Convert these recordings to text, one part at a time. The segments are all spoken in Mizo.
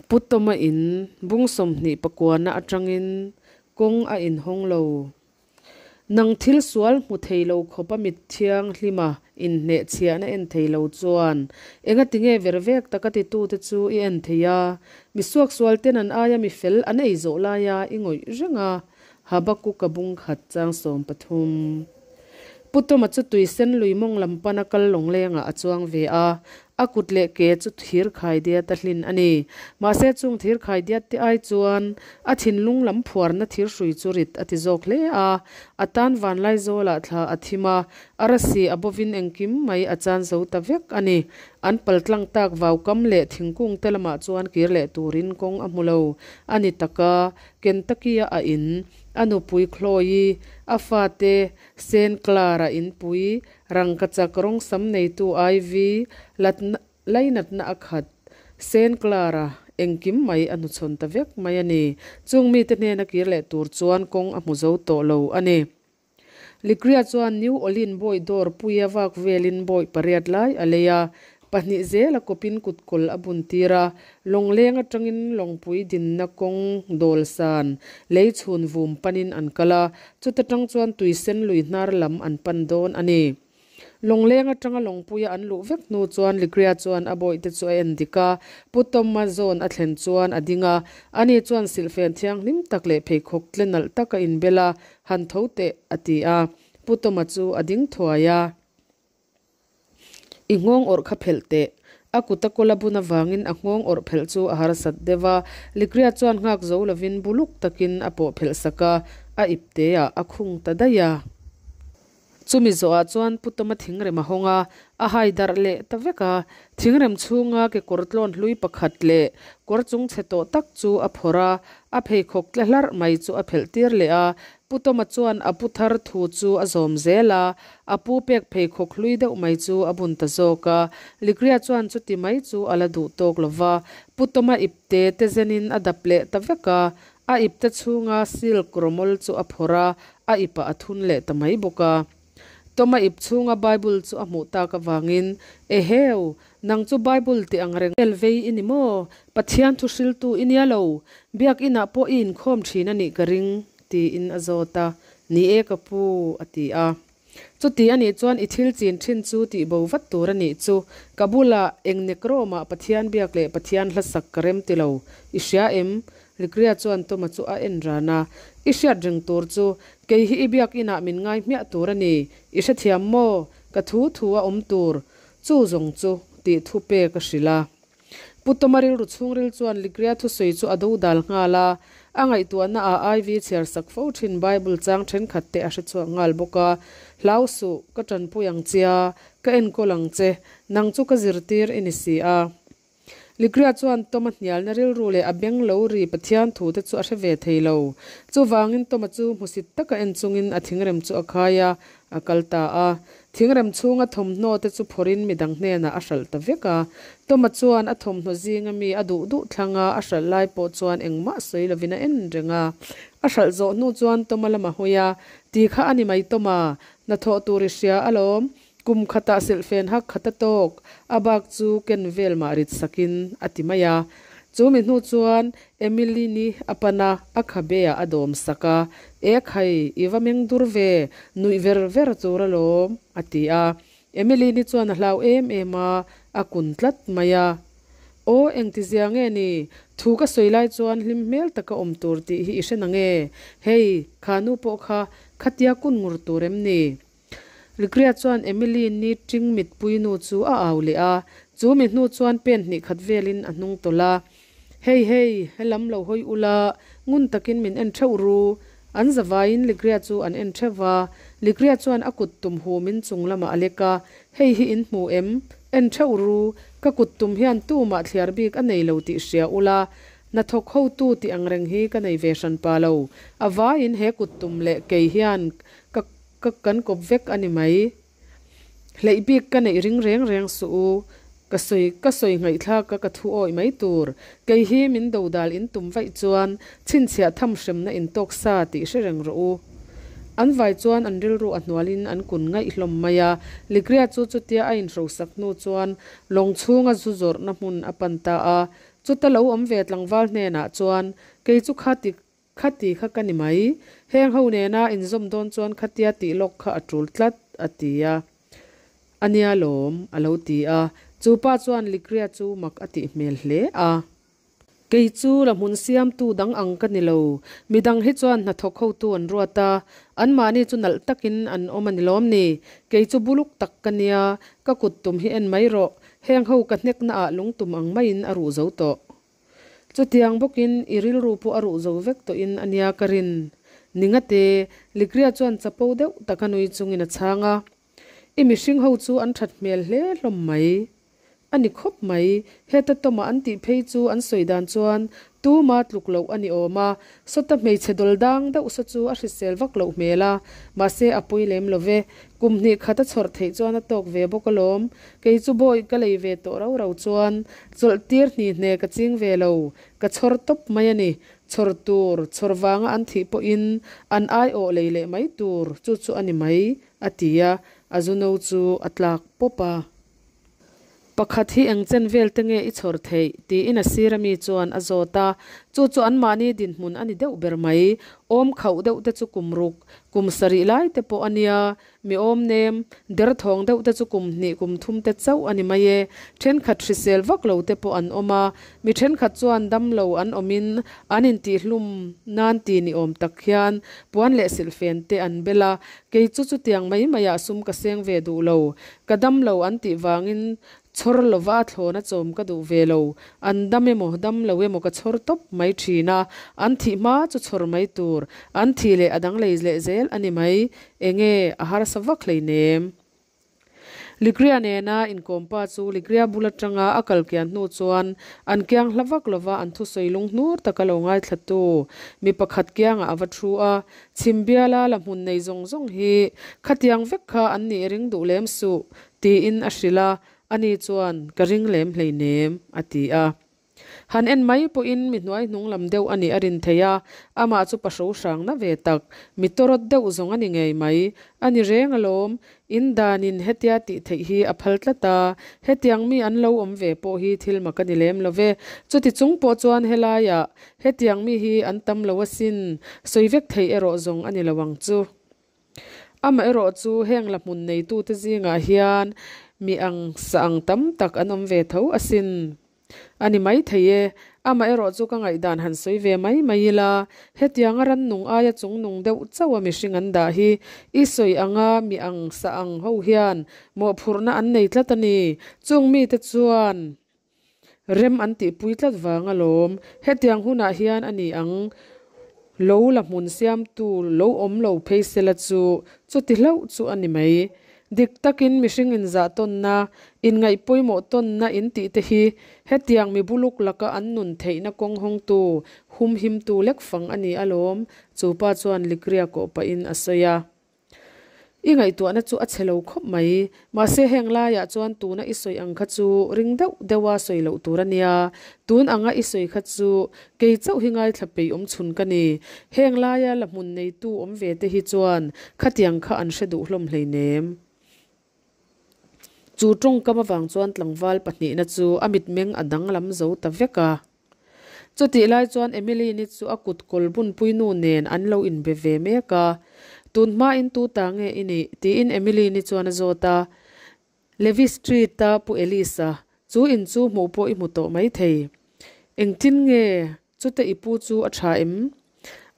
Pu Tawma in bung 29 na atangin kawng a inhawng lo. Nang thil sual hmu thei lo khawpa mit thianghlima inhnehchhiahna en thei lo chuan engatinge vervek taka titute chu i en thei a? Mi suaksualten an aia mi fel an ei zawh laia i ngawih reng a, Habakuka bung khat chang 13. Pu Tawma chu tuisen lui mawng lam pana kal lawnglengah a chuang ve a, a kut leh ke chu thir khaidiat a hlin a ni. Mahse chung thir khaidiat te ai chuan a thinlung lam phuarna thir hrui chu rit a ti zawk hle a, a tan vanlaizawlah thla a thim a, a rasi a bovin engkim mai a chan zo ta vek a ni. An paltlang tak vaukam leh thingkung te lamah chuan kir leh turin kawng a hmu lo a ni tak a, Kentucky-a a in, a nupui Chloe-i, a fate Saint Clara inpui, rangkachak rawng sam neitu Ivy, latna, lainatna a khat. Saint Clara, engkim mai a hnuchhawn ta vek mai a ni. Chung mite hnena kir leh tur chuan kawng a hmu zo tawh lo a ni. Likria chuan New Orlean bawi dawr puia vak velin bawi pariat lai a lei a, Pahnih zel a kawpin kutkawl a bun tir a, lawngleng atangin lawngpui dinna kawng dawl san lei chhun vum panin an kal a, chuta tang chuan tuisen lui hnar lam an pan dawn a ni. Lawngleng atanga lawngpuia an luh vek hnu chuan Ligria chuan a bawihte chu a en dik a, Pu Tawma zawn a thlen chuan a ding a, ani chuan silhfen thianghlim tak leh pheikhawk tle nalh tak a inbel a, Han tho teh, a ti a. Pu Tawma chu a ding thuai a. I nghawng awrh kha phelh teh. A kut a kawl a bun avangin a nghawng awrh phelh chu a harsat deuh a. Likria chuan nghak zo lovin buluk takin a pawh phelh sak a, a ipteah a khung ta daih a. Chumi zawhah chuan Pu Tawma thingrem a hawng a, a hai darh leh ta vek a. Thingrem chhunga kekawr tlawn hlui pakhat leh kawr chung chhe tawh tak chu a phawrh a, a pheikhawk tle hlarh mai chu a phelh tir leh a. Pu Tawma chuan a pu thar thu chu a zawm zel a, a pu pek pheikhawk hlui deuh mai chu a bun ta zawk a. Likria chuan chuti mai chu a la duh tawk lo va, Pu Tawma ipte te zenin a dap leh ta vek a, a ipte chhunga silk rawmawl chu a phawrh a, a ipah a thun leh ta mai bawk a. Tawma ip chhunga Bible chu a hmuh tak avangin, Eheu, nang chu Bible tih ang reng vel vei i ni maw? Pathian thu hriltu i nia lo, biakinah pawh i inkhawm thin a nih ka ring, tiin a zawt a. Ni e ka pu, a ti a. Chuti a nih chuan i thil chin thin chu tih bo vat tur a nih chu. Ka bulah eng nekrawmah Pathian biak leh Pathian hlasak ka rem ti lo. I hria em? Rikria chuan Tawma chu a en ran a, I hriat reng tur chu, kei hi i biakinah min ngai hmiah tur a ni, i hrethiam maw? Ka thu thu a awm tur, chu zawng chu, tih thu pek a hrilh a. Pu Tawma rilru chhungril chuan Likria thusawi chu a do dal nghal a, a ngaihtuahna ah Ivy chhiar sak fo thin Bible chang thenkhat te a hre chhuak nghal bawk a, Hlau suh, ka tanpui ang chia, ka enkawl ang che, nang chu ka zirtir i ni si a. Ligria chuan Toma hnialna rilru leh a beng lo ri Pathian thu te chu a hre ve thei lo. Chuvangin Toma chu hmusit taka en chungin a thingrem chu a khai a, a kal ta a. Thingrem chhunga thawmhnaw te chu phawrhin midang hnenah a hralh ta vek a. Toma chuan a thawmhnaw zinga mi a duh duh thlang a, a hralh lai pawh chuan engmah sawi lovin a en reng a. A hralh zawh hnu chuan Toma lama hawi a, Ti kha a ni mai Toma, hnathawh tur i hria alawm, Kum khatah silhfen hak khat a tawk, a bak chu ken vel mah rit sakin a ti mai a. Chu mi hnu chuan Emily-ni a pan a, a khabe-ah a dawm sak a, E khai, i va meng dur ve, nuih ver ver tur alawm, a ti a. Emily-ni chuan a hlau em em a, a kun tlat mai a. Aw, engtizia nge ni? Thu ka sawi lai chuan hlim hmel taka awm tur tih hi i hre nange? Hei, kha nu pawh kha khatia kun ngur tur em ni? Rikria chuan Emily ni ṭing mitpui nu chu a au leh a, chu mi hnu chuan pen hnih khat velin a hnung tawlh a. Hei hei, helam lo hawi ula, ngun takin min en ṭheuh ru. An zavaiin Likria chu an en ṭheuh va, Likria chuan a kut tum humin chung lamah a lek a, Hei hi in hmu em? En ṭheuh ru, ka kut tum hian tumah thliar bik a nei lo tih hria ula, hnathawk hotu tih angreng hi ka nei ve hran pa lo. A vaiin he kut tum leh kei hian ka Ka kan kawp vek a ni mai. Hleih bik ka neih ring reng reng suh u. Ka sawi ka sawi ngaihthlak a ka thu awih mai tur. Kei hi min dodal in tum vaih chuan chhinchhiah tham hremna in tawk sa tih hre reng rawh u. An vai chuan an rilru a hnualin an kun ngaih hlawm mai a. Likria chu chutia a inhrosak hnu chuan lawng chhunga zu zawrhna hmun a pan ta a. Chuta lo awm ve tlangval hnenah chuan, Kei chu khati khati kha ka ni mai. Heng ho nena inzawm dawn chuan khatia tih lawk kha a tul tlat, a ti a. A nia lawm, a lo ti a. Chu pa chuan Likria chu mak a tih hmel hle a. Kei chu la hmun siamtu dang ang ka ni lo. Midang hi chuan hnathawk hotu an ruat a, anmahni chu nalh takin an awm a ni lawm ni? Kei chu buluk tak ka nia, ka kut tum hi en mai rawh. Heng ho ka hnekna ah lungtum ang maiin a ruh zo tawh. Chutiang bawkin i rilru pawh a ruh zo vek tawhin a nia ka rin. Ningate, Likria chuan chapo deuh taka nui chungin a chhang a. I mihring ho chu an that hmel hle hlawm mai. A ni khawp mai, heta Toma an tih phei chu an sawi dan chuan tuma tluk loh a ni awm a, sawta hmeichhe dawl dang deuh saw chu a hrisel vak loh hmel a, mahse a pui lem lo ve. Kum hnih khat a chhawrh theih chuan a tawk ve bawk alawm. Kei chu bawi ka lei ve tawh rau rau chuan chawlh tir hni hne ka ching ve lo, ka chhawr tawp mai a ni. Chhawr tur, chhawr vanga an thih pawhin an aiawh lei leh mai tur, chu chu a ni mai, a ti a, a zu no chu a tlak pawp a. Pakhat hi eng chen vel te nge i chhawr theih? tiin a sir ami chuan a zawt a. Chu chu anmahni dinhmun a ni deuh ber mai. Awm khauh deuh te chu kum ruk, kum sarih lai te pawh a nia. Mi awm nem, derthawng deuh te chu kum hnih kum thum te chauh a ni mai e. Thenkhat hrisel vak lo te pawh an awm a. Mi thenkhat chuan damlo an awmin an intihhlum nan ti ni awm tak hian puan leh silhfen te an bel a. Kei chu chutiang mai maiah sum ka seng ve duh lo. Ka dam lo an tih vangin chhawr lova a thlawn a chawm ka duh ve lo. An dam emaw dam lo emaw ka chhawr tawp mai thin a, an thih hma chu chhawr mai tur, an thih leh a dang lei leh zel a ni mai. Enge a harsa vak hleinem. Ligria nena inkawmpa chu Ligria bul atanga a kal kian hnu chuan an kiang hla vak lova an thusawi lung hnur taka lo ngaithlatu mi pakhat kiangah a va thu a. Chhim biala la hmun nei zawng zawng hi khatiang vek kha an nih ring duh lem suh, tiin a hrilh a, ani chuan, Ka ring lem hleinem, a ti a. Han en mai pawhin mi hnuai hnung lam deuh a nih a rin thei a, amah chu pahro hrangna ve tak, mi tawrawt deuh zawng a ni ngei mai. A ni reng alawm, in danin hetia tih theih hi a phal tlat a, hetiang mi an lo awm ve pawh hi thil mak a ni lem lo ve. Chuti chung pawh chuan helaiah hetiang mi hi an tam lo asin, sawi vek theih erawh zawng a ni lo ang chu. Amaherawh chu heng la hmun neitute zingah hian mi ang sa ang tam tak an awm ve tho asin. A ni mai thei e. Amaherawh chu ka ngaihdan han sawi ve mai mai ila, hetianga rannung aia chungnung deuh chauha mihring an dah hi i sawi anga mi ang sa ang ho hian mawhphurhna an nei tlat a ni. Chung mite chuan rem an tihpui tlat vang alawm. Hetiang hunah hian a ni ang lo la hmun siamtu lo awm lo phei sela chu chuti hlauh chu a ni mai. Dik takin mihring inzah tawnna, inngaih pawimawh tawnna in tih te hi hetiang mi buluk laka an nun theihna kawng hawngtu, humhimtu lek fang a ni alawm, chu pa chuan Likria kawh pahin a sawi a. I ngaihtuahna chu a chhe lo khawp mai, mahse heng laiah chuan tuna i sawi ang kha chu ring deuh deuha sawi loh tur a nia, tun anga i sawi kha chu kei chauh hi ngaithla peih awm chhun ka ni. Heng laia la hmun neitu awm ve te hi chuan khatiang kha an hre duh hlawm hleinem. Chu tawngkam avang chuan tlangval pahnihna chu a mitmeng a danglam zo ta vek a. Chutih lai chuan Emily-ni chu a kut kawl bunpui nu nen an lo inbe ve mek a. Tun hmain tu ta nge i nih? tiin Emily-ni chuan a zawt a. Levi Street-a Pu Elisa, chu in chu hmuh pawh i hmu tawh maithei. Engtin nge chute i pu chu a tha em?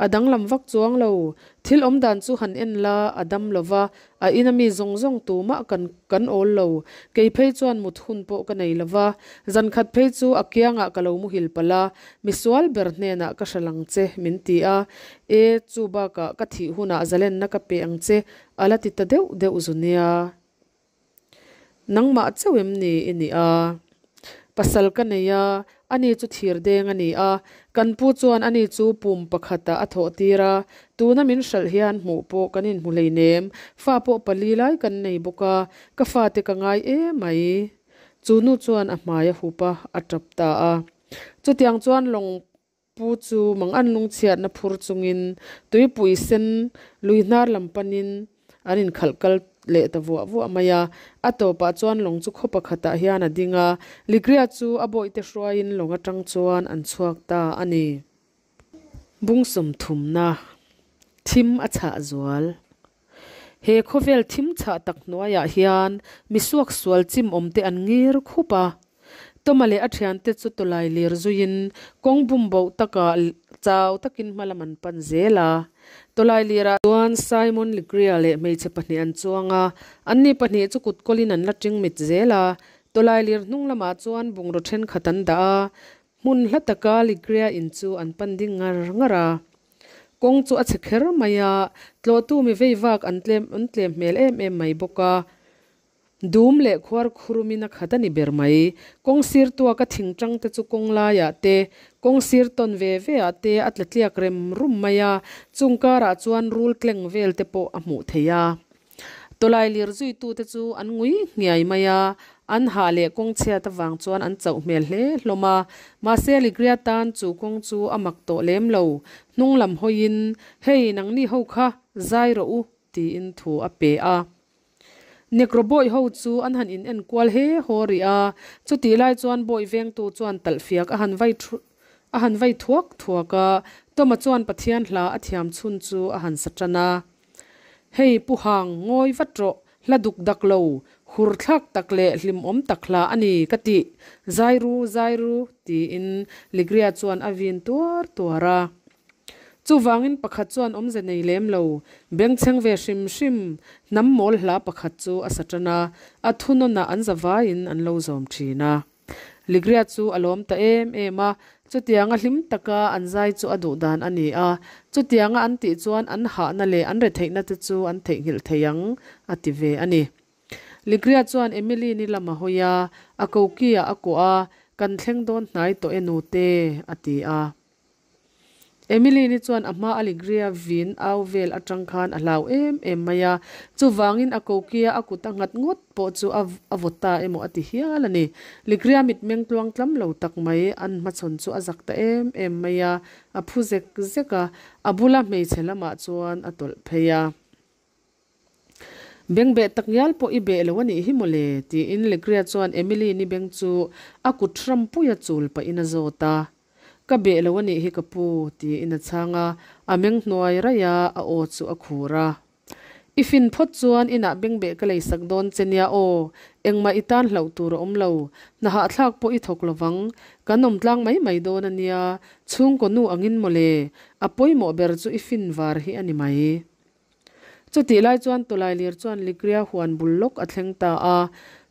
A danglam vak chuang lo. Thil awm dan chu han en la, a dam lo va, a ina mi zawng zawng tumah kan kan awl lo. Kei phei chuan mut hun pawh ka nei lo va, zan khat phei chu a kiangah ka lo muhil palh a, misual ber hnenah ka hre lang che min ti a. E, chu bakah ka thih hunah zalenna ka pe ang che, a la ti ta deuh deuh zu nia. Nangmah chauh em ni i nih a? Pasal ka nei a, ani chu thir deng a ni a. Kan pu chuan ani chu pum pakhatah a thawh tir a, tuna min hralh hian hmuh pawh kan inhmu hleinem, fa pawh pali lai kan nei bawk a, ka fate ka ngai emai. Chu nu chuan a hmai a hup a, a tap ta a. Chutiang chuan lawng Pu chu mang an lungchhiatna phur chungin tuipui sen lui hnar lam panin an inkhalh kal leh ta vuah vuah mai a. A tawpah chuan lawng chu khaw pakhatah hian a ding a, Ligria chu a bawihte hruaiin lawng atang chuan an chhuak ta a ni. Bung sawmthumna thim a chhah zual. He khawvel thim chhah tak hnuaiah hian misuak sual chim awmte an ngir khup a. Toma leh a thiante chu tawlai lir zuiin kawng bum boh takah chau takin hma lam an pan zel a. Tawlai lirah chuan Simon Ligria leh hmeichhe pahnih an chuang a, anni pahnih chu kut kawlin an la ṭing mit zel a. Tawlai lir hnung lamah chuan bungraw ṭhenkhat an dah a, hmun hla taka Ligria in chu an pan ding ngar ngar a. Kawng chu a chhe kher mai a, tlawhtu mi vei vak an tlem an tlem hmel em em mai bawk a. Dum leh khuar khurumin a khat a ni ber mai. Kawng sir tuaka thing tang te chu kawng laiah te, kawng sir tawn ve ve ah te a tla tliak rem rum mai a, chung karah chuan rul tleng vel te pawh a hmuh theih a. Tawlai lir zuitute chu an ngui nghiai mai a, an hah leh kawng chhiat avang chuan an chauh hmel hle hlawm a. Mahse Ligria tan chu kawng chu a mak tawh lem lo, hnung lam hawiin, Hei, nangni ho kha zai rawh u, tiin thu a pe a. Negro bawih ho chu an han in en kual he haw rih a, chutih lai chuan bawih vengtu chuan talhfiak a han vai a han vai thuak thuak a, Toma chuan Pathian hla a thiam chhun chu a han sa tan a. Hei Pu Hang, ngawi vat rawh, hla duk dak lo, hur thlak tak leh hlimawm tak hla a ni ka tih, zai ru, zai ru, tiin Ligria chuan a vin tuar tuar a. Chuvangin pakhat chuan awmze nei lem lo, bengchheng ve hrim hrim, hnam mawl hla pakhat chu a sa tan a, a thunawnah an zavaiin an lo zawm thin a. Ligria chu a lawm ta em em a, chutianga hlim taka an zai chu a duh dan a ni a, chutianga an tih chuan an hahna leh an retheihna te chu an theihnghilh thei ang, a ti ve a ni. Ligria chuan Emily ni lam a hawi a, a koki-ah a kuah a, Kan thleng dawn hnai tawh e nute, a ti a. Emily-ni chuan a hma Alegria vin au vel atang khan a hlau em em mai a, chuvangin a kokia a kut a nghat ngawt pawh chu a a vaw ta emaw a ti hial a ni. Ligria mitmeng tluang tlam lo tak mai an hmachhawn chu a zak ta em em mai a, a phu zek zek a, a bula hmeichhe lamah chuan a tawlh phei a. Beng beh tak ngial pawh i beh lo a nih hi mawle, tiin Legria chuan Emily-ni beng chu a kut hrampuia chul pahin a zawt a. Ka beh lo a nih hi ka pu, tiin a chhang a, a meng hnuai raih a, a aw chu a khur a. I fin phawt chuan inah bengbeh ka lei sak dawn che nia aw, engmah i tan hlauh tur a awm lo, hna hahthlak pawh i thawk lovang, kan awm tlang mai mai dawn a nia, chhungkaw nu angin mawle, a pawimawh ber chu i fin var hi a ni mai. Chutih lai chuan Tawlailir chuan Ligria huan bul lawk a thleng ta a.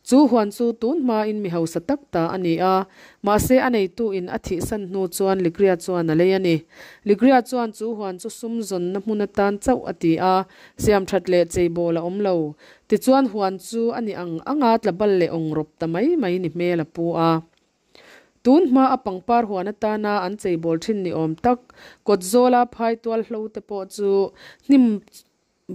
Chu huan chu tun hmain mi hausa tak ta a ni a, mahse a neitu in a thihsan hnu chuan Ligria chuan a lei a ni. Ligria chuan chu huan chu sum zawnna hmun atan chauh a ti a, siamthat leh cheibawl a awm lo. Tichuan huan chu a ni ang anga tlabal leh awngrawp ta mai mai ni hmel a pu a. Tun hma a pangpar huan atana an cheibawl thin ni awm tak, kawt zawla phai tual hlo te pawh chu hnim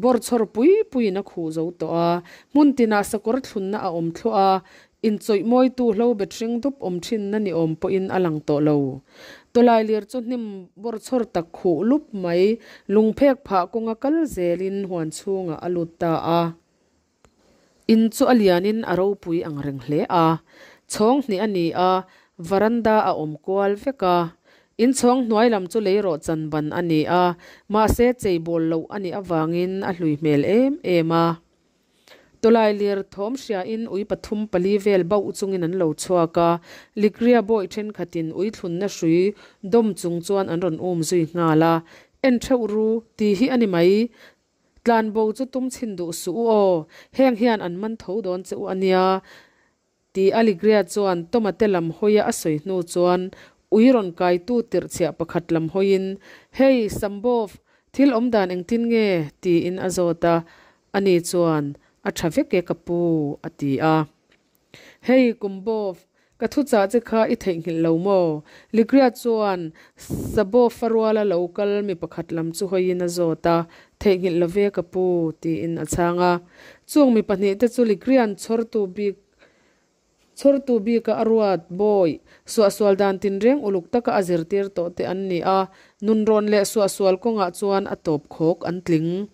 bawr chhawr pui puiin a khuh zo tawh a. Hmun tinah sakawr thlunna a awm thluah a, inchawih mawitu hlo bet hring dup awm thinna ni awm pawhin a lang tawh lo. Tawlailir chu hnim bawr chhawr tak khuh lup mai, lungphek phah kawnga kal zelin huan chhungah a lut ta a. In chu a lianin a ropui ang reng hle a, chhawng hnih a ni a, varanda a awm kual vek a. In chhawng hnuai lam chu leirawh chan ban a ni a, mahse cheibawl loh a nih avangin a hlui hmel em em a. Tawlai lir thawm hriain ui pathum pali vel bauh chungin an lo chhuak a, Likria bawi thenkhatin ui thlunna hrui dawm chung chuan an rawn um zui nghal a, En theuh ru, tih hi a ni mai, Tlanbo chu tum chhin duh suh u aw, heng hian an man tho dawn che u a nia, ti Aligria chuan Toma te lam hawia a sawi hnu chuan ui rawn kaitu tirhchhiah pakhat lam hawiin, Hey, Sambov, thil awm dan engtin nge? tiin a zawt a, ani chuan, A tha vek e ka pu, a ti a. Hey, Kumbov, ka thuchah che kha i theihnghilh lo maw? Ligria chuan Sabov-a ruala lo kal mi pakhat lam chu hawiin a zawt a, Theihnghilh lo ve ka pu, tiin a chhang a. Chung mi pahnihte chu Ligria'n chhawrtu bik chhawrtu bika a ruat bawi, suahsual dan tinreng uluk taka a zirtir tawh te an ni a, nunrawn leh suahsual kawngah chuan a tawp khawk an tling.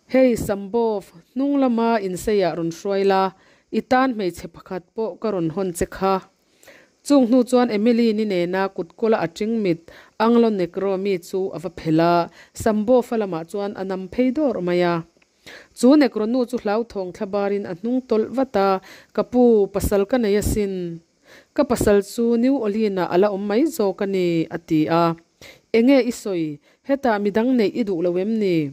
Hei Sambov, hnung lama inseiah rawn hruai la, i tan hmeichhe pakhat pawh ka rawn hawn che kha. Chung hnu chuan Emily-ni nena kutkawla a ṭingmit Anglo Negro mi chu a va phelh a, Sambov-a lamah chuan a nam phei dawrh mai a. Chu Negro nu chu hlauthawng thlabarin a hnung tawlh vat a, Ka pu, pasal ka nei asin. Ka pasal chu New Orleans-ah a la awm mai zawk a ni, a ti a. Enge i sawi? Hetah midang neih i duh lo em ni?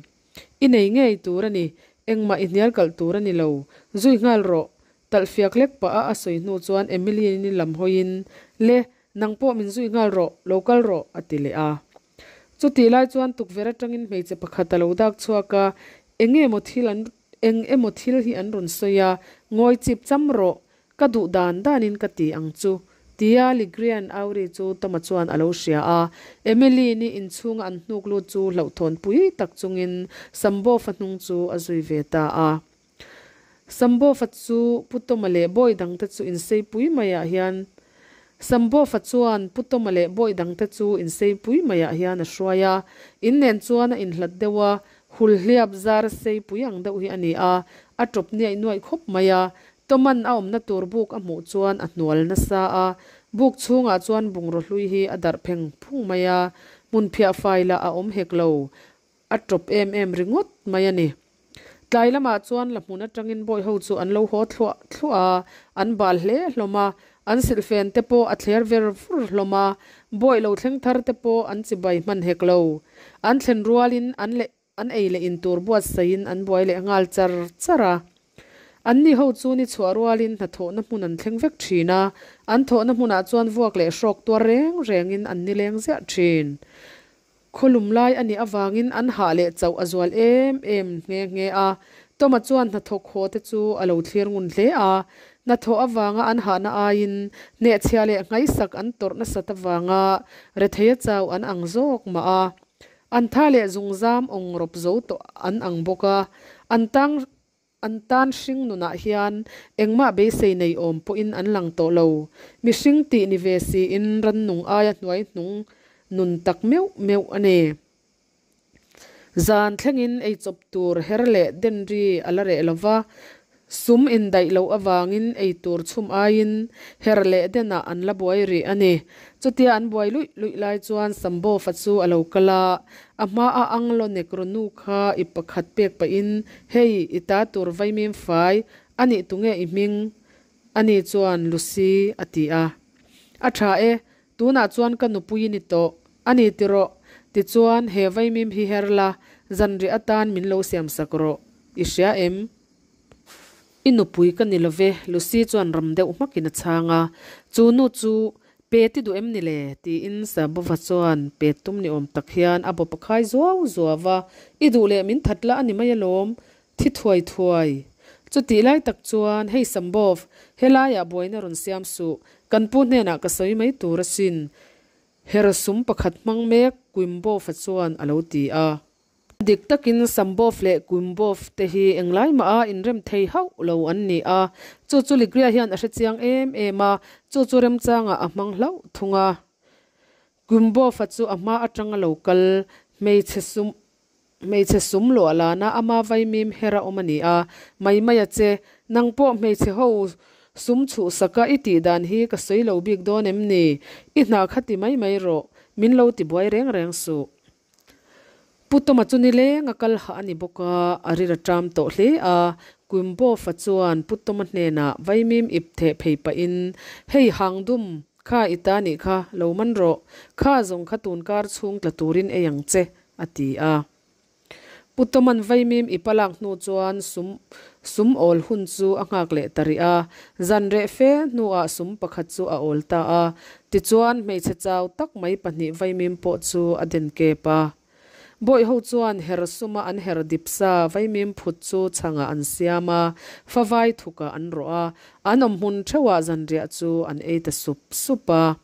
I nei ngei tur a ni, engmah i hnial kalh tur a ni lo. Zui nghal rawh. Talh fiak lek pah a a sawi hnu chuan Emily-ni lam hawiin, Le, nang pawh min zui nghal rawh, lo kal rawh, a ti leh a. Chutih lai chuan tukverh atangin hmeichhe pakhat a lo dak chhuak a, eng emaw thil an eng emaw thil hi an rawn sawi a, ngawi chip cham rawh, ka duh dan danin ka ti ang chu, tia Ligrian Auri chu Toma chuan a lo hria a. Emily-ni inchhunga an hnuk lut chu hlauhthawn pui tak chungin Sambofa hnung chu a zui ve ta a. Sambofa chu Pu Toma leh bawi dangte chu inseipui maiah hian Sambofa chuan Pu Toma leh bawi dangte chu inseipui maiah hian a hruai a. In nen chuan a inhlat deuh a, hulhliap zar seipui ang deuh hi a ni a, a tawp niaih nuaih khawp mai a. Toman a awmna tur buk a hmuh chuan a hnual nasa a, buk chhungah chuan bungraw hlui hi a darh pheng phung mai a, hmunphiah fai lah a awm hek lo. A tawp em em ringawt mai a ni. Tlai lamah chuan la hmun atangin bawi ho chu an lo haw thluah thluah a, an bal hle hlawm a, an silhfen te pawh a thler ver vur hlawm a, bawi lo thleng thar te pawh an chibai hman hek lo. An thlen rualin an leh an ei leh in tur buatsaihin an buai leh nghal char char a. Anni ho chu ni chhuah rualin hnathawhna hmun an thleng vek thin a, an thawhna hmunah chuan vuak leh hrawk tuar reng rengin an nileng ziah thin. Khawlum lai a nih avangin an hah leh chauh a zual em em nghe nghe a. Toma chuan hnathawk haw te chu a lo thlir ngun hle a. Hnathawh avanga an hahna aiin hnehchhia leh nghaisak an tawrh nasat avanga retheia chau an ang zawk mah a. An tha leh zungzam awng rawp zo tawh an ang bawk a. An tang An tan hring nunah hian engmah beisei nei awm pawhin an lang tawh lo. Mihring tih ni ve siin rannung aia hnuai hnung nun tak meuh meuh a ni. Zan thlengin eichawp tur her leh den ri a la reh lo va, sum indaih loh avangin ei tur chhum aiin her leh denah an la buai rih a ni. Chutia an buai luih luih lai chuan Sambofa chu a lo kal a, a hmaa Anglo Negro nu kha i pakhat pek pahin, Hei, i ta tur vaimim fai, a nih tunge i hming? Ani chuan, Lucy, a ti a. A tha e, tunah chuan ka nupui i ni tawh, a ni tiraw? Tichuan, he vaimim hi her la, zanriah atan min lo siamsak rawh, i hria em? I nupui ka ni love, Lucy chuan ram deuh hmakin a chhang a. Chu nu chu pet i duh em ni le? tiin Sabova chuan pet tum ni awm tak hian a bawp a khai zuau zuau a. I duh leh min that la a ni mai alawm, thi thuai thuai. Chutih lai tak chuan, Hei Sambov, helaiah buaina rawn siam suh, kan pu hnenah ka sawi mai tur asin, her sum pakhat hmang mek, Kuimbova chuan a lo ti a. Dik takin Sambov leh Kuimbov te hi englai mah a inrem thei hauh lo an ni a, chu chu Ligria hian a hrechiang em em a, chu chu remchangah a hmang hlauh thung a. Kuimbov-a chu a hma atanga lo kal hmeichhe sum hmeichhe sum luah lana ama vaimim her a awm a ni a, mai mai a che, nang pawh hmeichhe ho sum chhuhsaka i tih dan hi ka sawi lo bik dawn em ni? I hna kha ti mai mai rawh, min lo ti buai reng reng suh. Pu Toma chu nileng a kal hah a ni bawk a, a rir a ṭam tawh hle a. Kuimbofa chuan Pu Toma hnenah vaimim ip theh phei pahin, Hei hangdum, kha i ta nih kha, lo man rawh. Kha zawng kha tunkar chhung tla turin ei ang che, a ti a. Pu Toman vaimim ip a lak hnu chuan sum sum awl hun chu a nghak leh ta rih a. Zan reh fe hnuah sum pakhat chu a awl ta a. Tichuan, hmeichhe chau tak mai pahnih vaimim pawh chu a den kep a. Bawih ho chuan her suma an her dip sa vaimim phut chu chhangah an siam a, favai thukah an rawh a, an awm hmun theuhah zanriah chu an ei ta sup sup a.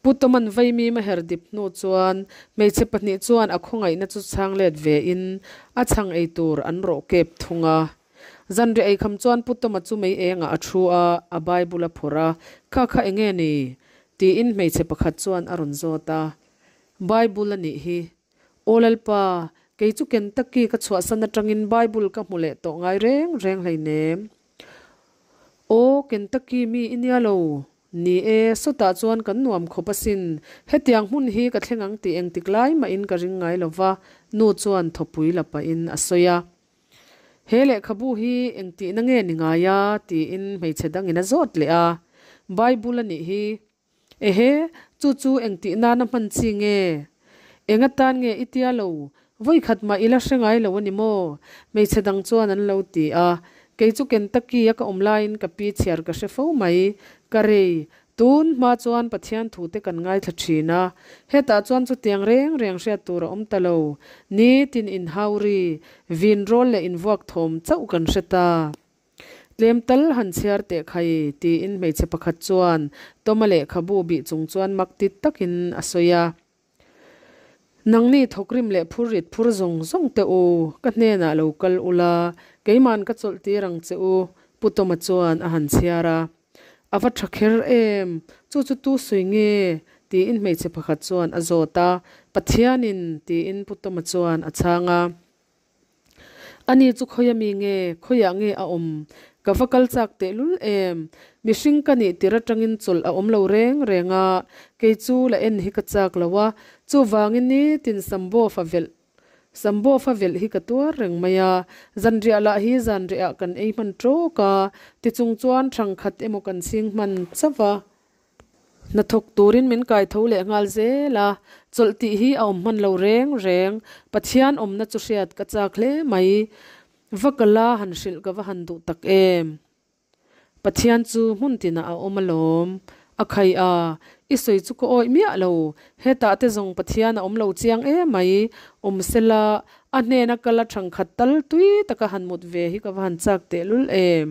Pu Toman vaimim a her dip hnu chuan hmeichhe pahnih chuan a khawngaihna chu chhang let ve in a chhang ei tur an rawh kep thung a. Zanriah eikham chuan Pu Toma chu mei engah a thu a, a Bible a phawrh a, Kha kha enge ni? tiin hmeichhe pakhat chuan a rawn zawt a. Bible a nih hi. Aw Lalpa, Kei chu Kentucky ka chhuahsan atangin Bible ka hmu leh tawh ngai reng reng hleinem. Aw, Kentucky mi i nia lo. Ni e, sawtah chuan kan nuam khawp asin. Hetiang hmun hi ka thleng ang tih engtik lai mahin ka ring ngai lo va, nu chuan thawpui la pahin a sawi a. He lehkhabu hi engtihna nge ni ngai a? tiin hmeichhe dangin a zawt leh a. Bible a nih hi. Ehe, chu chu engtih nana hman chi nge? Eng atan nge i tia lo? Vawikhat mah i la hre ngai lo a ni maw? Hmeichhe dang chuan an lo ti a. Kei chu Kentucky a ka awm laiin ka pi chhiar ka hre fo mai. Ka rei, tun hma chuan Pathian thute kan ngaithla thin a. Hetah chuan chutiang reng reng hriat tur a awm ta lo. Nitin inhau ri, vin rawl leh invuak thawm chauh kan hre ta. Tlem tal han chhiar teh khai, tiin hmeichhe pakhat chuan Toma lehkhabu bih chung chuan mak tit takin a sawi a. Nangni thawkrim leh phur rit phur zawng zawng teh u, ka hnenah lo kal ula, keiman ka chawlh tir ang che u, Pu Toma chuan a han chhiar a. A va tha kher em? Chu chu tu sawi nge? tiin hmeichhe pakhat chuan a zawt a. Pathianin, tiin Pu Toma chuan a chhang a. Ani chu khawi ami nge, khawiah nge a awm? Ka va kal chak tehlul em? Mihring ka nih tir atangin chawlh a awm lo reng reng a, kei chu la en hi ka chak lo a, chuvangin nitin Sambo fa velh Sambo fa velh hi ka tuar reng mai a, zanriah lah hi zanriah kan ei hman tawk a, tichung chuan thangkhat emaw kan chhing hman chauh a. Hnathawk turin min kai tho leh nghal zel a, chawlh tih hi a awm hman lo reng reng. Pathian awmna chu hriat ka chak hle mai. Va kala han hrilh ka va han duh tak em. Pathian chu hmun tinah a awm alawm. A khai a, i sawi chu ka awih miah lo. Hetah te zawng Pathian a awm lo chiang em mai. Awm sela, a hnena kala thangkhat tal tui taka han mut ve hi ka va han chak tehlul em.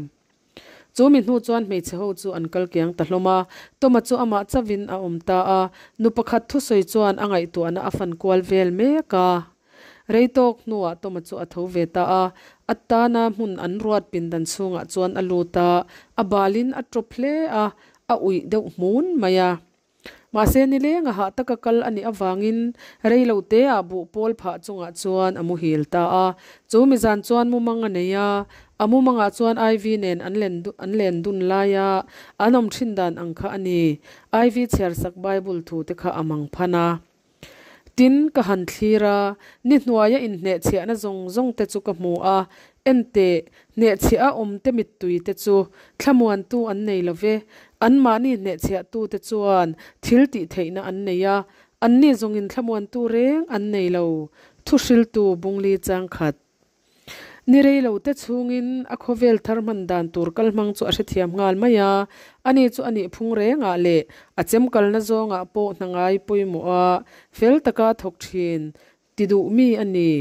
Chu mi hnu chuan hmeichhe ho chu an kal kiang ta hlawm a, Toma chu amah chauhin a awm ta a, nu pakhat thusawi chuan a ngaihtuahna a fan kual vel mek a. Rei tawk hnuah Toma chu a tho ve ta a, a tana hmun an ruat pindan chhungah chuan a lut a, a balin a tawp hle a, a uih deuh hmun mai a. Mahse nileng a hah taka kal a nih avangin rei lo teah buh pawl phah chungah chuan a muhil ta a. Chu mizan chuan mumang a nei a, a mumangah chuan Ivy nen an len an len dun laia an awm thin dan ang kha a ni. Ivy chhiarsak Bible thu te kha a mang phan a. Tin, ka han thlir a, ni hnuaia inhnehchhiahna zawng zawng te chu ka hmu a, Enteh, hnehchhiah a awmte mittui te chu thlamuantu an nei lo ve, anmahni hnehchhiahtute chuan thil tih theihna an nei a, anni zawngin thlamuantu reng an nei lo, thuhriltu bungli changkhat. Ni rei lo te chhungin a khawvel thar hman dan tur kal hmang chu a hrethiam nghal mai a, ani chu a nih phung rengah leh a chem kalna zawngah pawh hna ngai pawimawh a, fel taka thawk thin ti duh mi a ni.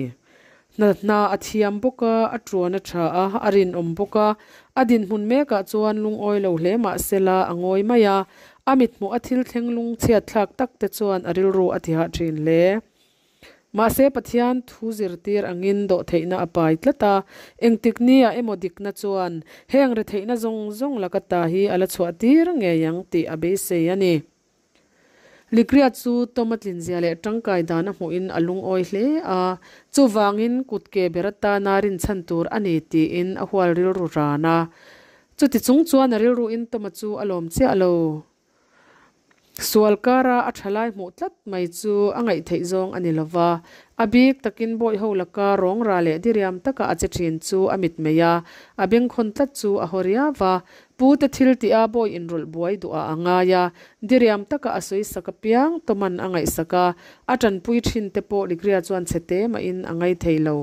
Hna hna a thiam bawk a, a tuan a tha a, a rinawm bawk a, a dinhmun mekah chuan lungawi lo hle mah sela a ngawi mai a, a mithmuh a thil thleng lungchhiat thlak tak te chuan a rilru a tihah thin hle. Mahse Pathian thu zirtir angin dawhtheihna a pai tlat a, engtik nia emaw dikna chuan heng retheihna zawng zawng laka ta hi a la chhuah tir ngei ang tih a beisei a ni. Ligria chu Tom a tlinzia leh tangkai dan a hmuhin a lungawi hle a, chuvangin kutke ber atana rinchhan tur a ni tiin a hual rilru ran a. Chuti chung chuan a rilruin Tom-a chu a lawm chiah lo. Sual kara a thalai hmuh tlat mai chu a ngaihtheih zawng a ni lo va, a bik takin bawiho laka rawngra leh diriam taka a che thin chu a mitmei a, a bengkhawn tlat chu a haw riau va. Pu te thil tih a bawi inrawlh buai duhah a ngai a, diriam taka a sawisak apiang Toman a ngaihsak a, a tanpui thin te pawh Ligria chuan chhe te mahin a ngaithei lo.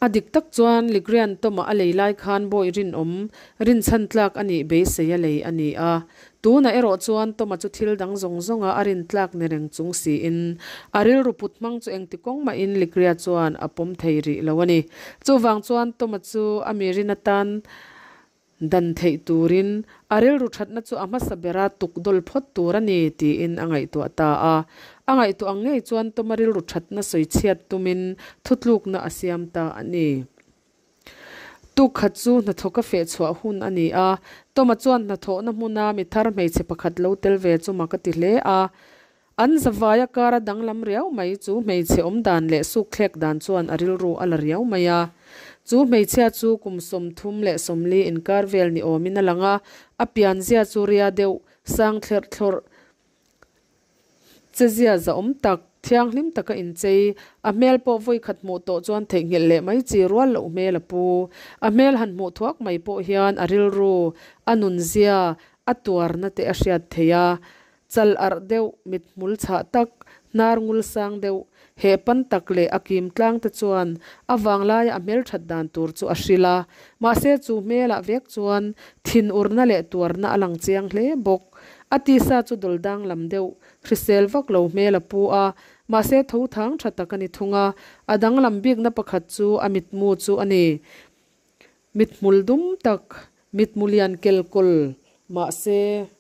A dik tak chuan Ligrian Toma a lei lai khan bawi rinawm, rinchhan tlak a nih beisei a lei a ni a. Tunah erawh chuan Toma chu thil dang zawng zawnga a rin tlak ni reng chung siin a rilru put hmang chu engti kawng mahin Ligria chuan a pawm thei rih lo a ni. Chuvang chuan Toma chu a mi rin atan Dan theih turin a rilru thatna chu a hmasa bera tuk dawl phawt tur a ni tiin a ngaihtuah ta a. A ngaihtuah ang ngei chuan Toma rilru thatna sawi chhiat tumin thutlukna a siam ta a ni. Tuk khat chu hnathawk a feh chhuah hun a ni a, Toma chuan hnathawhna hmuna mi thar hmeichhe pakhat lo tel ve chu mak a ti hle a. An zavaia kara danglam riau mai chu hmeichhe awm dan leh sukthlek dan chuan a rilru a la riau mai a. Chu hmeichhia chu kum 30 leh 40 inkar vel ni awmin a lang a, a pianzia chu ria deuh sang thlerh thlawrh chezia zahawm tak, thianghlim taka inchei, a hmel pawh vawi khat hmuh tawh chuan theihnghilh leh mai chi rual loh hmel a pu. A hmel han hmuh thuak mai pawh hian a rilru, a nunzia, a tuarna te a hriat theih a. Chal arh deuh, mithmul chhah tak, hnar ngul sang deuh, heh pan tak leh a kim tlang te chuan a vanglaia a hmelthat dan tur chu a hrilh a. Mahse chu hmelah vek chuan thinurna leh tuarna a lang chiang hle bawk. A tisa chu dawlh danglam deuh, hrisel vak lo hmel a pu a, mahse tho thang tha tak a ni thung a. A danglam bikna pakhat chu a mitmu chu a ni. Mithmul dum tak, mitmu lian kel kawl, mahse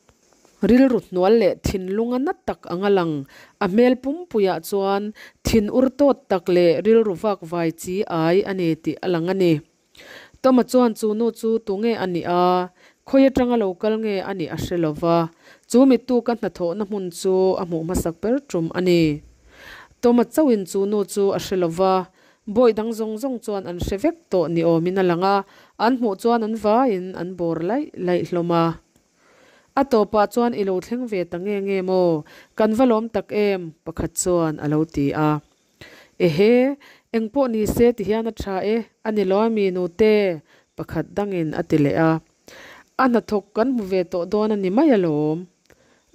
rilru hnual leh thinlunga na tak anga lang, a hmel pumpuiah chuan thin ur tawt tak leh rilru vak vai chi ai a ni tih a lang a ni. Toma chuan chu nu chu tunge a nih a, khawi atanga lo kal nge a nih a hre lo va, chu mittuka hnathawhna hmun chu a hmuh hmasak ber tum a ni. Toma chauhin chu nu chu a hre lo va, Bawi dang zawng zawng chuan an hre vek tawh ni awmin a lang a, an hmuh chuan an vaiin an bawr laih laih hlawm a. A tawpah chuan i lo thleng ve ta nge nge maw? Kan va lawm tak em? pakhat chuan a lo ti a. Ehe, eng pawh ni se ti hian a tha e, a ni lo ami nute? pakhat dangin a ti leh a. A hnathawk kan hmu ve tawh dawn a ni mai alawm.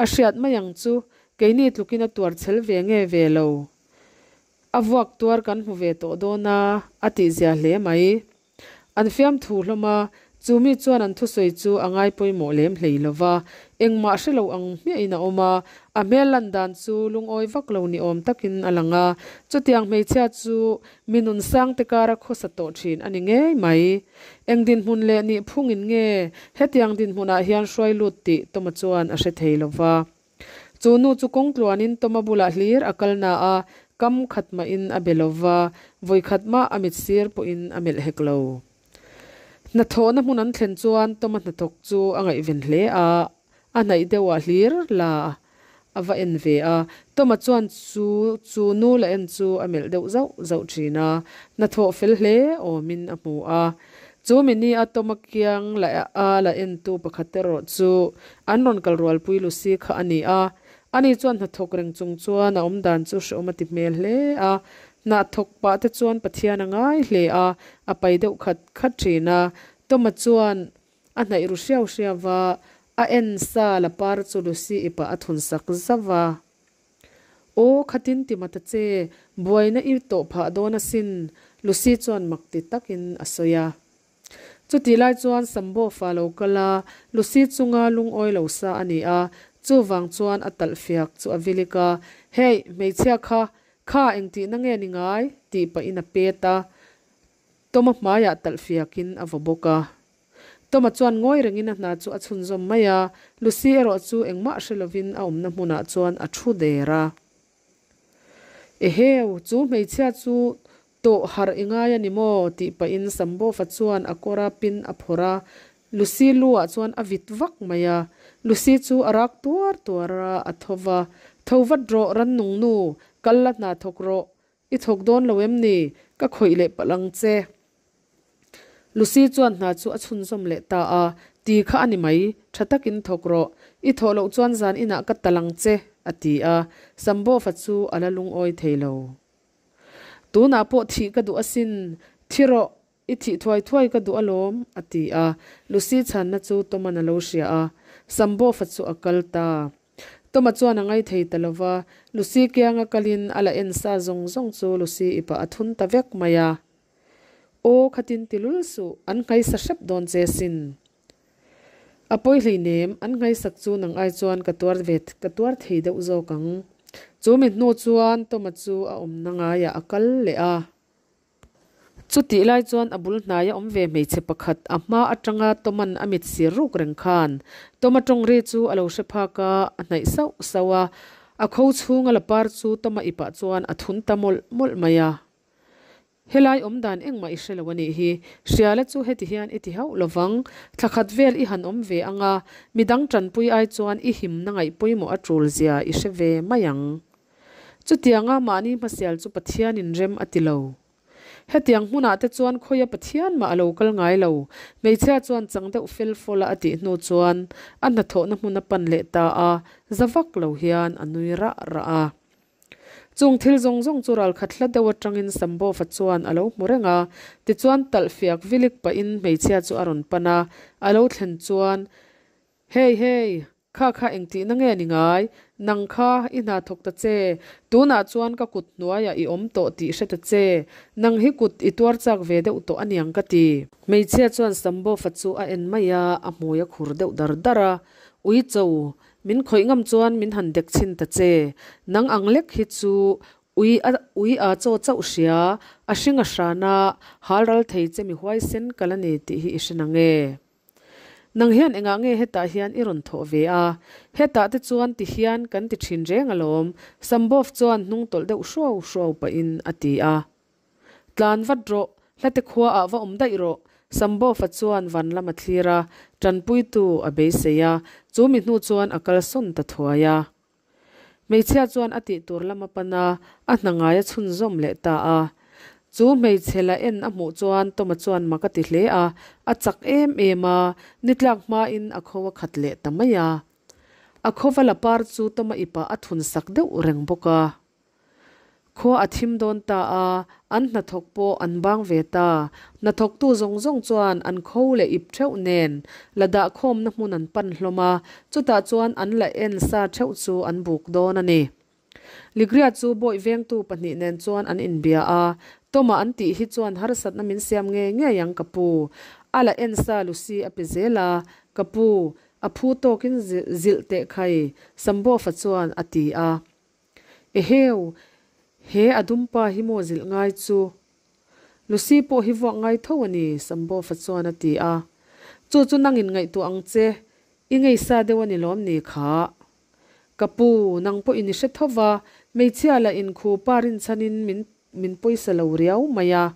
A hriat mai ang chu, keini tlukin a tuar chhel ve nge ve lo. A vuak tuar kan hmu ve tawh dawn a, a tihzia hle mai. An fiamthu hlawm a, chu mi chuan an thusawi chu a ngai pawimawh lem hlei lo va, engmah hre lo ang hmiahin a awm a, a hmel lan dan chu lungawi vak lo ni awm takin a lang a, chutiang hmeichhia chu mi nun sangte kara khawsa tawh thin a ni ngei mai. Eng dinhmun leh nih phungin nge hetiang dinhmunah hian hruai lut tih Tawma chuan a hre thei lo va. Chu nu chu kawng tluanin Tawma bulah hlir a kal na a, kam khat mahin a be lo va, vawi khat mah a mit sir pawhin a melh hek lo. Hnathawhna hmun an thlen chuan Tawma hnathawk chu a ngaihven hle a, a hnaih deuhah hlir la a va en ve a. Tawma chuan chu chu nu la en chu a melh deuh zauh zauh thin a, hnathawh fel hle awmin a hmu a. Chu mi ni a Tawma kiang la a la entu pakhat erawh chu an rawn kal rualpui Lucy kha a ni a. Ani chuan hnathawk reng chung chuan a awmdan chu hrehawm a ti hmel hle a. Hnathawk pah te chuan Pathian a ngai hle a, a pai deuh khat khat thin a. Tawma chuan a hnaih ru hriau hriau va, a en sa la par chu Lucy i pah a thun sak zauh va. Aw, khatin ti mata che, buaina i tawh phah dawn asin, Lucy chuan mak ti takin a sawi a. Chutih lai chuan Sambo fa lo kal a, Lucy chunga lungawi lo sa a ni a, chuvang chuan a talh fiak chu a vilik a, Hey, hmeichhia kha, kha engtihna nge ni ngai? tih pahin a pet a, Toma hmaiah talh fiakin a vaw bawk a. Toma chuan ngawi rengin a hna chu a chhunzawm mai a, Lucy erawh chu engmah hre lovin a awmna hmunah chuan a thu der a. Eheu, chu hmeichhia chu tawh harh i ngai a ni maw? tih pahin Sambofa chuan a kawra pin a phawrh a, Lucy lu ah chuan a vit vak mai a. Lucy chu a rak tuar tuar a, a tho va, Tho vat rawh, rannung nu, kal la hna thawk rawh, I thawk dawn lo em ni? Ka khawih leh palh ang che. Lucy chuan hna chu a chhunzawm leh ta a, Ti kha a ni mai, tha takin thawk rawh. I thawh loh chuan zan inah ka tal ang che, a ti a. Sambofa chu a la lungawi thei lo. Tunah pawh thih ka duh asin, thi rawh, i thih thuai thuai ka duh alawm, a ti a. Lucy chhanna chu Toman a lo hria a, Sambofa chu a kal ta. Toma chuan a ngai thei ta lo va, Lucy kianga kalin a la en sa zawng zawng chu Lucy i pah a thun ta vek mai a. Aw, khatin ti lul suh, an nghaisa hrep dawn che sin. A pawi hleinem, an nghaisak chu nang ai chuan ka tuar ve ka tuar thei deuh zawk ang. Chu mi hnu chuan Toma chu a awmna ngaiah a kal leh a. Chutih lai chuan a bul hnaia awm ve hmeichhe pakhat a hma atanga Toman a mit sir ruk reng khan Toma tawng ri chu a lo hre phak a, a hnaih sauh sauh a. A kho chhunga la par chu Toma ipah chuan a thun ta mawlh mawlh mai a. Helai awmdan engmah i hre lo a nih hi. Hria la chu heti hian i ti hauh lovang. Thla khat vel i han awm ve ang a, midang tanpui ai chuan i himna ngaih pawimawh a tul zia i hre ve mai ang. Chutianga mahni hmasial chu Pathianin rem a ti lo. Hetiang hmunah te chuan khawia Pathian mah a lo kal ngai lo. Hmeichhia chuan chang deuh fel fawla a tih hnu chuan a hnathawhna hmun a pan leh ta a, za vak lo hian a nui rah rah a. Chung thil zawng zawng chu ralkhat hla deuh atangin Sambova chuan a lo hmu reng a, tichuan talh fiak vilik pahin hmeichhia chu a rawn pan a, a lo thlen chuan, Hey, hey, kha kha engtihna nge ni ngai? Nang kha i hna thawk ta che, tunah chuan ka kut hnuaiah i awm tawh tih hre ta che, nang hi kut i tuar chak ve deuh tawh aniang ka ti. Hmeichhia chuan Sambova chu a en mai a, a hmui a khur deuh dar dar a, Uicho, Min khawih ngam chuan min han dek chhin ta che. Nang ang lek hi chu ui a ui a chaw chauh hria, a hring a hran a, hal ral thei che mi huaisen ka la ni tih hi i hre nang e. Nang hian engah nge hetah hian i rawn thawh ve a? Hetah te chuan ti hian kan ti thin reng alawm, Sambov chuan hnung tawlh deuh hruau hruau pahin a ti a. Tlan vat rawh, hlate khua ah va awm daih rawh, Sambova chuan van lam a thlir a, tanpuitu a beisei a, chu mi hnu chuan a kalsawn ta thuai a. Hmeichhia chuan a tih tur lam a pan a, a hna ngai a chhunzawm leh ta a. Chu hmeichhe la en a hmuh chuan Toma chuan mak a ti hle a, a chak em em a, ni tlak hmain a kho a khat leh ta mai a. A khawva la par chu Toma ipah a thun sak deuh reng bawk a. Khua a thim dawn ta a, an hnathawk pawh an bang ve ta. Hnathawktu zawng zawng chuan an kho leh ip theuh nen la dahkhawmna hmun an pan hlawm a, chutah chuan an la en sa theuh chu an buk dawn a ni. Ligria chu bawih vengtu pahnih nen chuan an inbia a, Toma an tih hi chuan harsatna min siam ngei ngei ang ka pu. A la en sa Lucy a pe zel a, Ka pu, a phu tawkin zilh teh khai, Sambofa chuan a ti a. Eheu, he a dumpa hi maw zilh ngai chu? Lucy pawh hi vuak ngai tho a ni, Sambofa chuan a ti a. Chu chu nangin ngaihtuah ang che, i ngeisa deuh a ni lawm ni kha? Ka pu, nang pawh in i hre tho va, hmeichhia lah in khu pa rinchhanin min min pawisa lo riau mai a.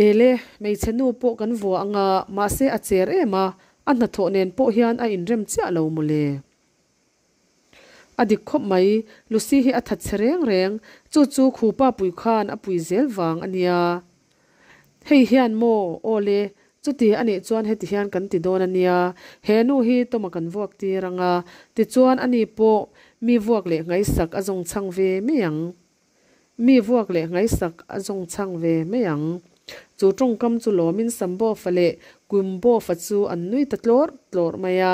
Ele, hmeichhe nu pawh kan vua anga, mahse a cher em a, a hnathawh nen pawh hian a inrem chiah lo mawle. A dik khawp mai, Lucy hi a that che reng reng, chu chu Khupa pui khan a pui zel vang a nia. Hei hian maw, aw le, chuti a nih chuan heti hian kan ti dawn a nia, he nu hi Toma kan vuak tir ang a, tichuan ani pawh mi vuak leh ngaihsak a zawng chhang ve mai ang. Mi vuak leh ngaihsak a zawng chhang ve mai ang. Chu tawngkam chu lawmin Sambofa leh Kumbofa chu an nui ta tlawrh tlawrh mai a.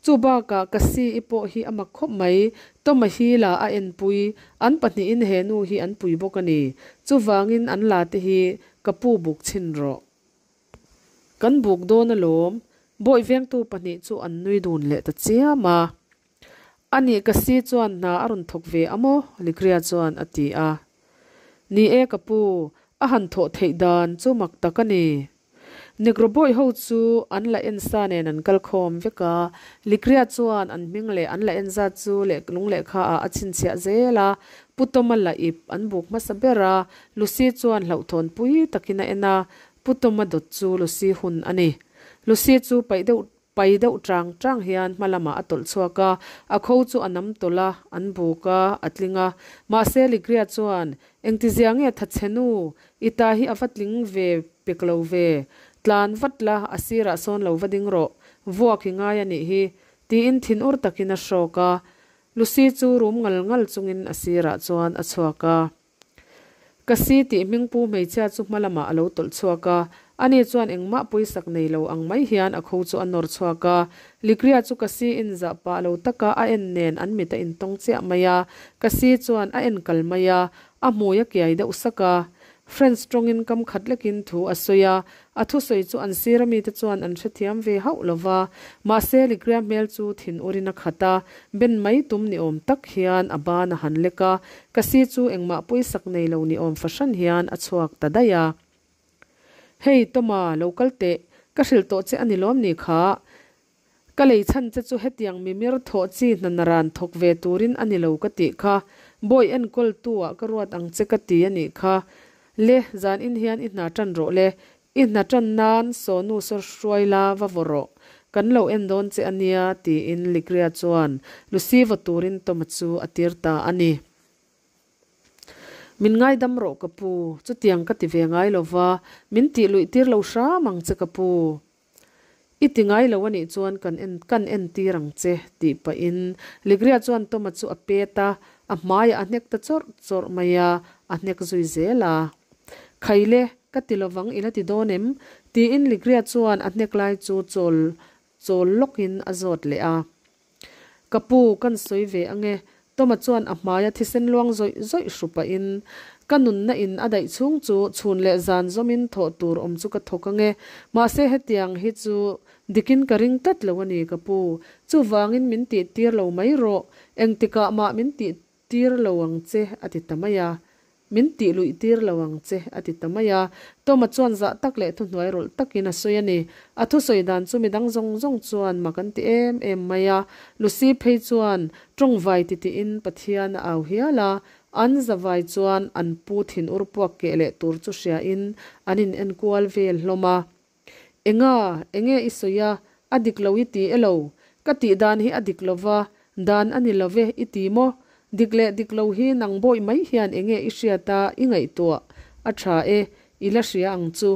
Chu bakah ka si i pawh hi a mak khawp mai, Toma hi la a enpui, an pahnihin he nu hi an pui bawk a ni. Chuvangin an la te hi ka pu buk chhin rawh. Kan buk dawn alawm, bawih vengtu pahnih chu an nui dun leh ta chiam a. A nih ka si chuan hna a rawn thawk ve a maw? Ligria chuan a ti a. Ni e ka pu, a han thawh theih dan chu mak tak a ni. Negro bawih ho chu an la en sa nen an kal khawm vek a, Ligria chuan an hming leh an la en zat chu leh lung lehkha ah a chhinchhiah zel a, Pu Toma la ip an buk hmasa ber a, Lucy chuan hlauhthawn pui takin a en a, Pu Toma dawt chu Lucy hun a ni. Lucy chu paih deuh Pai deuh chang chang hian hma lamah a tawlh chhuak a, a kho chu a nam tawlh a, an buk a, a tling a. Mahse Ligria chuan, Engtizia nge thatchhe nu, i ta hi a va tling ve pek lo ve. Tlan vat la, a sirah sawn lo va ding rawh, vuak i ngai a nih hi, tiin thinur takin a hrawk a. Lucy chu rum ngal ngal chungin a sirah chuan a chhuak a. Ka si tih hmingpu hmeichhia chu hma lamah a lo tawlh chhuak a, ani chuan engmah pawisak nei lo ang mai hian a kho chu a nawr chhuak a. Ligria chu ka si in zah pah lo taka a en nen an mit a intawng chiah mai a, ka si chuan a en kal mai a, a hmui a kiai deuh sak a. French tawngin kam khat lekin thu a sawi a, a thusawi chu an sir amite chuan an hrethiam ve hauh lo va, mahse Ligria hmel chu thin urin a khat a, ben mai tum ni awm tak hian a ban a han lek a, ka si chu engmah pawisak nei lo ni awm fahran hian a chhuak ta daih a. Hei Toma, lo kal teh, ka hrilh tawh che a ni lawm ni kha? Ka lei chhan che chu hetiang mimir thawh chi hna naran thawk ve turin a ni lo ka tih kha. Bawi enkawltu ah ka ruat ang che ka ti a nih kha. Le, zanin hian i hna ṭan rawh le. I hna ṭan nan saw nu saw hruai la, va vaw rawh. Kan lo en dawn che a nia, tiin Ligria chuan Lucy vaw turin Tom-a chu a tir ta a ni. Min ngaidam rawh ka pu, chutiang ka ti ve ngai lo va, min tih luih tir lo hram ang che ka pu. I ti ngai lo a nih chuan kan en kan entir ang che, tih pahin Ligria chuan Tom-a chu a pet a, a hmaiah a hnek ta chawrh chawrh mai a, a hnek zui zel a. Khaile, ka ti lovang i la ti dawn em? tiin Ligria chuan a hnek lai chu chawl chawl lawkin a zawt leh a. Ka pu, kan sawi ve ange, Toma chuan a hmaia thisen luang zawih zawih hru pahin, Ka nunna in a daih chhung chu chhun leh zan zawmin thawh tur awm chu ka thawk ange, mahse hetiang hi chu dikin ka ring tlat lo a ni ka pu, chuvangin min tih tir lo mai rawh, engtikah mah min tih tir lo ang che a ti ta mai a. Min tih luih tir lo ang che, a ti ta mai a. Toma chuan zah tak leh thuhnuai rawlh takin a sawi a ni. A thusawi dan chu midang zawng zawng chuan mak an ti em em mai a. Lucy phei chuan tawngvai titiin Pathian a au hial a. An zavai chuan an pu thinur puak keh leh tur chu hriain an in enkual vel hlawm a. Enga, enge i sawi a, a dik lo i ti elo? Ka tih dan hi a dik lo va, dan a ni lo ve i ti maw? Dik leh dik lo hi nang bawih mai hian enge i hriat a, i ngaihtuah? A tha e, i la hria ang chu.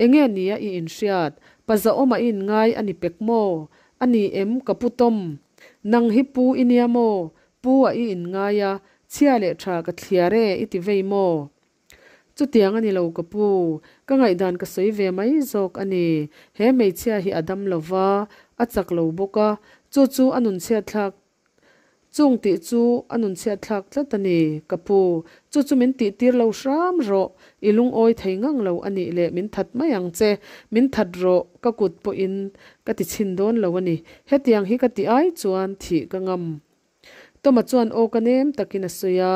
Enge nia i inhriat? Pa zahawma i inngai a ni pek maw? A ni em, ka pu Tom? Nang hi pu i nia maw? Pu a i inngai a, chhia leh tha ka thliar e i ti vei maw? Chutiang a ni lo ka pu, ka ngaihdan ka sawi ve mai zawk a ni. He hmeichhia hi a dam lo va, a chak lo bawk a, chu chu a nunchhiat thlak chung tih chu a nunchhiat thlak tlat a ni ka pu. Chu chu min tih tir lo hram rawh, i lungawi thei ngang lo a nih leh min that mai ang che, min that rawh ka kut pawhin ka ti chhin dawn lo a ni. Hetiang hi ka ti ai chuan thih ka ngam. Toma chuan aw ka nem takin a sawi a,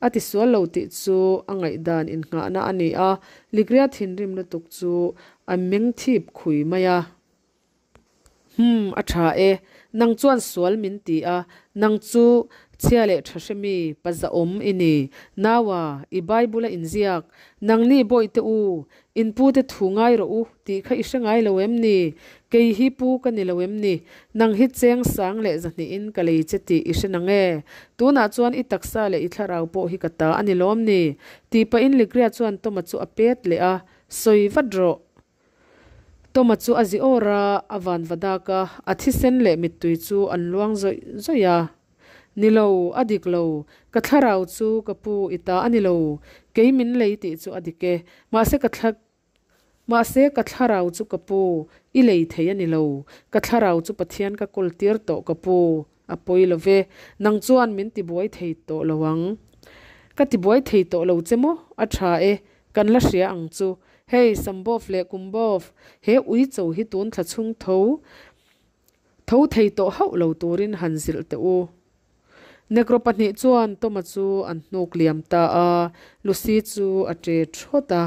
a tisual lo tih chu a ngaihdan innghahna a ni a, Ligria thinrim lutuk chu a meng thip khui mai a. Hum, a tha e, nang chuan sual min ti a, nang chu chhia leh tha hremi pa zahawm i ni. Naua, i Bible a inziak, nangni bawihte u, In pute thu ngai rawh u tih kha i hre ngai lo em ni? Kei hi pu ka ni lo em ni? Nang hi cheng sang leh zahnihin ka lei che tih i hre nang e? Tunah chuan i taksa leh i thlarau pawh hi ka ta a ni lawm ni? Tih pahin Ligria chuan Toma chu a pet leh a, Sawi vat rawh. Toma chu a zi awr a, a van va dak a, a thisen leh mittui chu an luang zawih zawih a. Ni lo, a dik lo. Ka thlarau chu ka pu i ta a ni lo. Kei min lei tih chu a dik e. Mahse ka thla Mahse ka thlarau chu ka pu i lei thei a ni lo. Ka thlarau chu Pathian ka kawl tir tawh ka pu. A pawi lo ve. Nang chuan min tibuai thei tawh lo ang. Ka tibuai thei tawh lo che maw? A tha e. Kan la hria ang chu. Hei, Sambov leh Kumbov, he uicho hi tun thla chhung tho Tho thei tawh hauh lo turin han zilh teh u. Negro pahnih chuan Toma chu an hnuk liam ta a, Lucy chu a ṭe ṭhawt a.